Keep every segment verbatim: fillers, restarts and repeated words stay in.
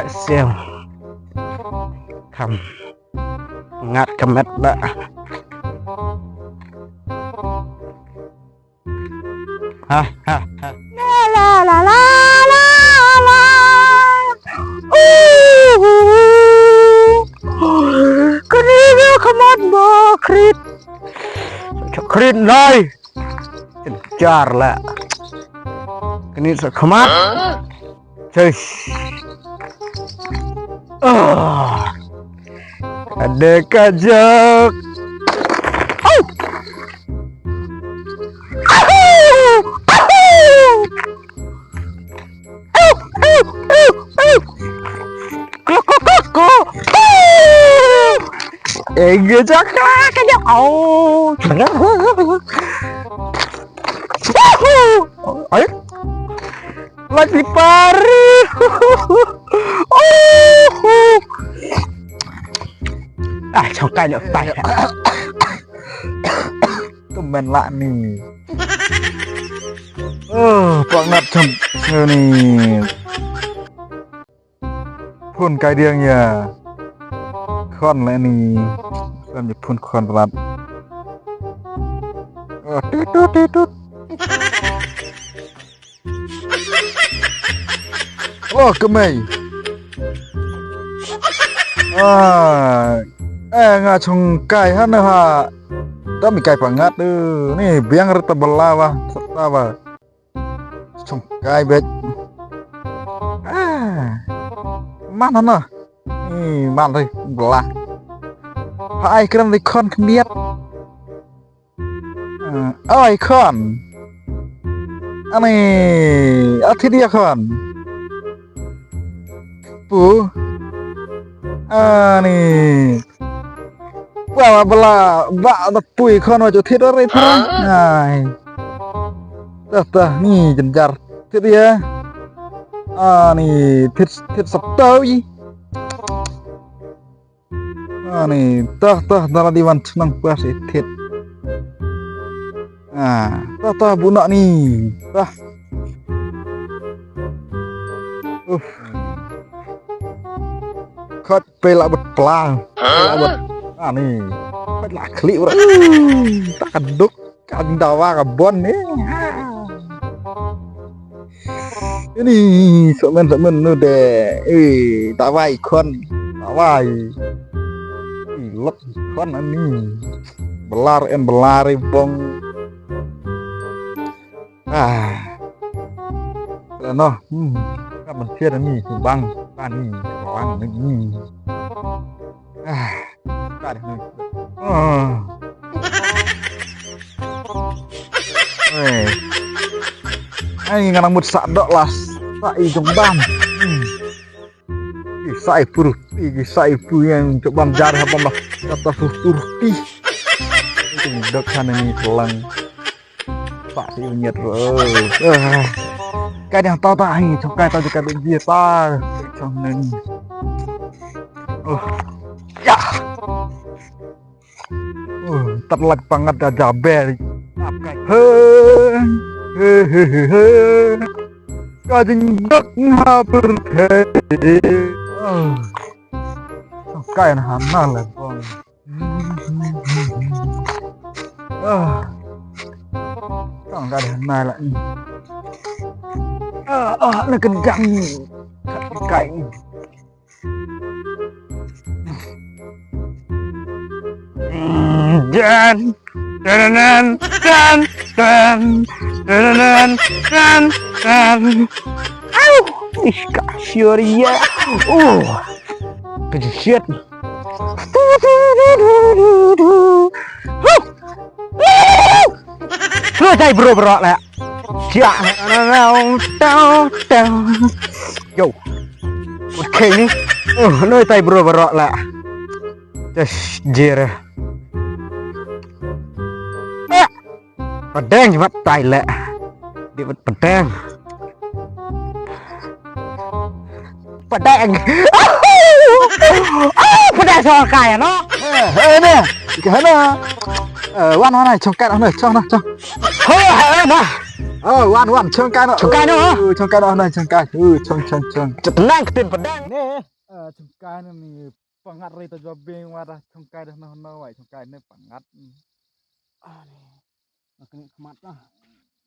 Siang. Kam. Ngat ka met da. Ha ha ha. La la la la la la. Ooh. Kani dia kamat ba krit. Krit nai. Jar la. Kani sa kamat. Cus. Ah. Ada kajak. Au. Au. Au, au, au, au. Kuk, kuk, kuk, kuk. Au. Eh, kajak, kajak. Au. Woohoo. Ai. Lagi pari. Oh. Ah, chong kai nyok tai. Temen lah ni. Oh, pak ngat chong ni. Phun kai diang ya. Khon le ni. Kan je phun khon rat. Oh, tut tut tut tut. Oh, kemai. Ah, eh, nga chong kai ha na ha. Ta mi kai pangat tu. Ni biang reta bela wa, serta wa. Chong kai bet. Ah, mana na? Ni man ri bela. Ha ai kren ri khon khmiat. Oi khon. Ani, athi dia khon. Pu. Ani. Wa wa bela ba da pui khon wa ju thit ri thra. Ai. Tah tah ni jenjar. Thit dia. Ani, thit thit saptau ji. Ani, tah tah dara di wan chnang pas i thit. Ah, tah tah bunak ni. Tah. Uf. Khat pela bet pla. Pela bet. Ani. Pela klik ura. Tah kaduk. Kan dawa ka bon ni. Ini semen semen nu de. Eh, dawa i khon. Dawa i. Ih, lot i khon ani. Belar en belar i bong. Ah. Lah noh. Hmm. Ka man thied ani bang. Ani bang ni. Ah. Ka deh. Ah. Eh. Ai nga nang mut sa dok las. Sa i jong bam. Hmm. Ki sa i pur, ki sa i pur yang jong bam jar ha bam lah. Kata pur pur ti. Itu dok sana ni pelang. Pak ti unyet ro. Ka dang tau ta hi chong kai tau ka dok ji ta. Chong nang. Oh. Ya. Oh, tat lak pangat da jaber. Ap kai. He. He he he he. Ka jing dok ha per the. Oh. Kai na hana la bong. Ah. Tang ka da nai la. Ah, ah, na ka dang. Kai. Dan, dan, dan, dan, dan, dan, dan, dan. Au, ish, ka syuria. Oh, kejut. Huh. Lu tai bro bro la. Siap. Yo. Okay ni. Oh, lu tai bro bro la. Just jira. Padang jimat tai la. Di padang. Padang. Ah, padang sorkai no. Eh, eh, ne. Ka hana. Eh, wan wan chong kat na chong na chong. Ho, ho, na. Oh, wan, wan, chong kai noh. Chong kai noh, ha? Oh, chong kai noh, na, chong kai. Oh, chong, chong, chong. Jet nang ketin pedang. Ne, eh, chong kai noh ni, pangat ri ta jua bing, wada chong kai dah noh, noh, wai, chong kai ne pangat. Ah, ni. Nak kena kemat lah.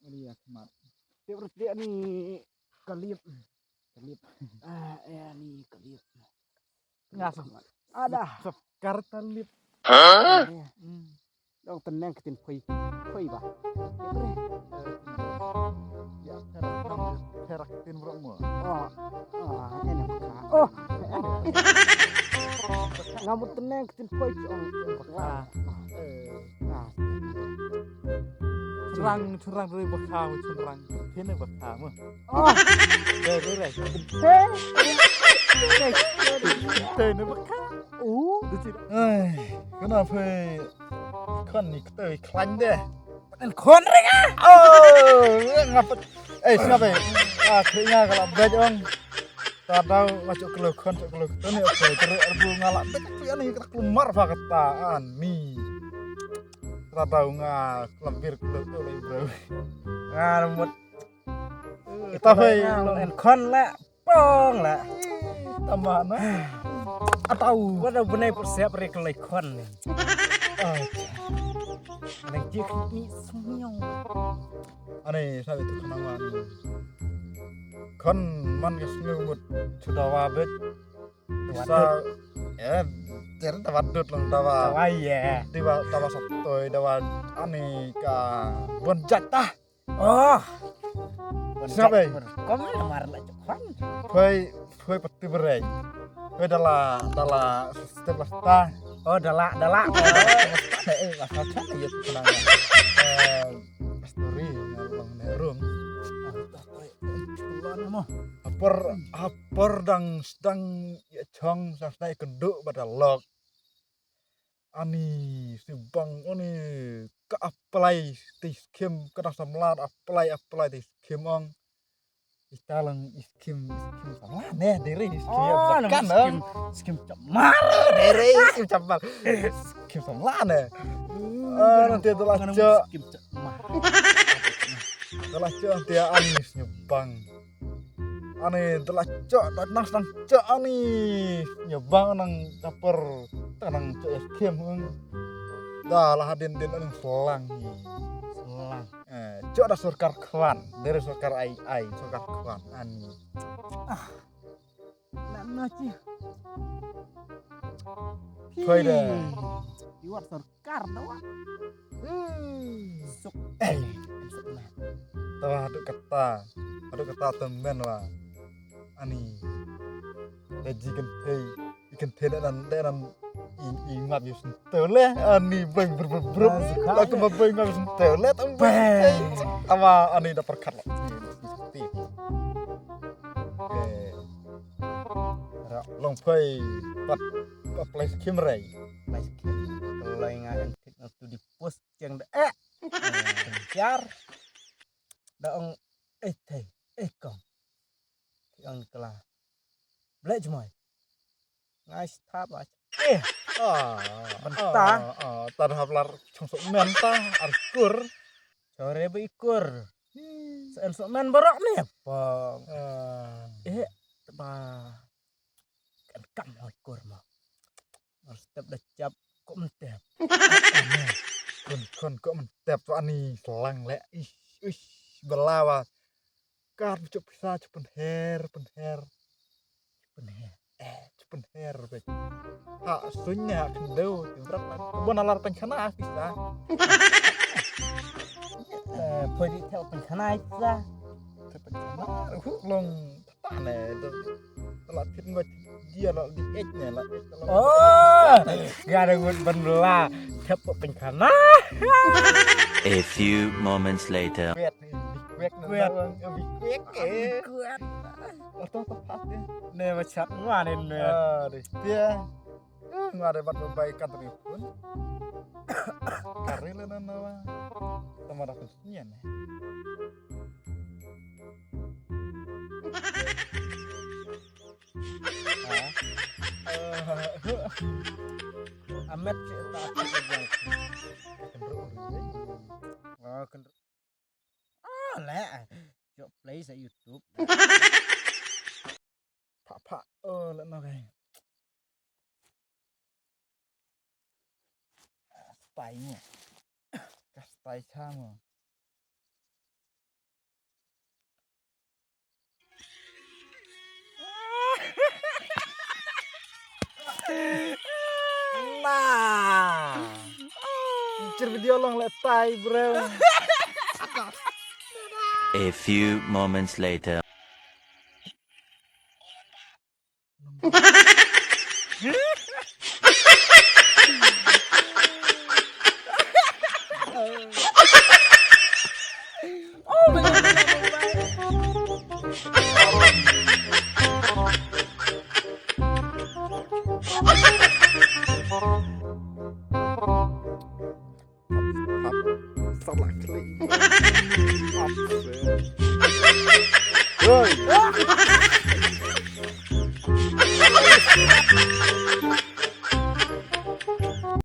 Ini ya, kemat. Tiap retik ni kelip. Kelip. Ah, ya, ni kelip. Ngas. Ada. Sekar telip. Hah? Hmm. Dong tenang ketin pui. Pui bah. Ya, perak, perak tin berok mo. Oh. Oh, enak. Oh. Ngamu tenang ketin pui. Oh, enak. Ah. Cherang, cherang dari bakha, cherang. Kene bakha mo. Oh. Dai, dai, dai. Hei. Dai, dai, bakha. Oh. Dai, dai. Ai, kenapa? Khon ni kita klan deh. Kan khon ring ah. Oh, ngapa? Eh, siapa? Ah, keringa kalau bej ong. Tadau ngacuk kelo khon, cuk kelo khon ni, okay, terus erbu ngalak bej tu ani kita keluar fa kata ani. Tadau nga kelabir kelo tu lagi bro. Nga mut. Kita hei. Khon lah. Pong lah. Tambah na. Atau. Wada benai persiap rek lekon ni. Nang jik ni semiong. Ane sabe tu kenang wan. Kon man ke semiong mut sudah wabet. Bisa. Eh, ter dawa dut long dawa. Dawa ya. Dawa dawa satoi dawa ane ka bon jatah. Oh. Siapa? Kom lamar la chok khon. Phai phai pati bereng. Phai dala dala step lasta. Oh dala dala. Eh eh masa chat ya tu kenang. Eh story long ne room. Apor apor dang sedang ya chong sa sa kenduk badalok. Ani sibang ani ka apply te skim ka dang samla apply apply te skim ong. Ita lang skim skim samla ne dere skim kan skim skim chamar dere skim chamar skim samla ne. Ah nanti tu lah cok skim chamar tu lah cok nanti ani sibang. Ani telah cok tak nang sedang cok ani. Nyebang nang dapur tenang cok es krim. Dah lah hadin din ani selang ni. Selang. Eh, cok dah sorkar kwan, dari sorkar ai ai sorkar kwan ani. Ah. Nak naci. Koi dah. Iwat sorkar. Kar da wa. Hmm. Suk. Eh. Suk na. Tawa hadu kata. Hadu kata temen wa. Ani. Da ji kan thei. Ikan thei da nan da nan. I i ngap yu sento le. Ani bai ber ber ber. Aku ma bai ngap yu sento le tam bai. Tawa ani da perkat la. Eh. Long phai pat pat place kim rai. Place kim. Lai nga en tik na tu di post cheng da eh. Jar. Da ong eh thei eh kong. Ki ong kala. Blek jmai. Ngai stap ah. Eh. Ah. Benta. Ah, ah, tar hap lar chong sok men ta arkur. Chore ba ikur. Sen sok men barok ni pong. Ah. Eh, ba. Kan kam ikur ma. Step da chap ko mentep. Kon kon ko mentep tu ani selang le. Ish, ish, belawa. Kar cuk pisa cuk penher, penher. Penher. Eh, cuk penher bet. Ha sunya kendo, tibrat. Bon alar penchana pisa. Eh, poi di tel penchana pisa. Tel penchana. Hu long. Tane tu. Telah pit ngot dia lah di ek ne lah. Oh, gak ada ngut ben lah. Tel penchana. A few moments later. Kwek ni, kwek ni, kwek. Kwek eh. Kwek. Oto tepat ya. Ne macam mana ne? Ah, deh. Dia. Ngwa dei bat ba bai kan tadi pun. Kari le nan nawa. Tama da pun nyen. Amet cek tak apa. Oh, kendro. Leh, jok play sa YouTube. Pha pha. Oh, leh no kai. Style mo. Ka style cha mo. Nah. Picture video long leh tai, bro. A few moments later. Hap, hap, salah klik. Hap, seh. Woi.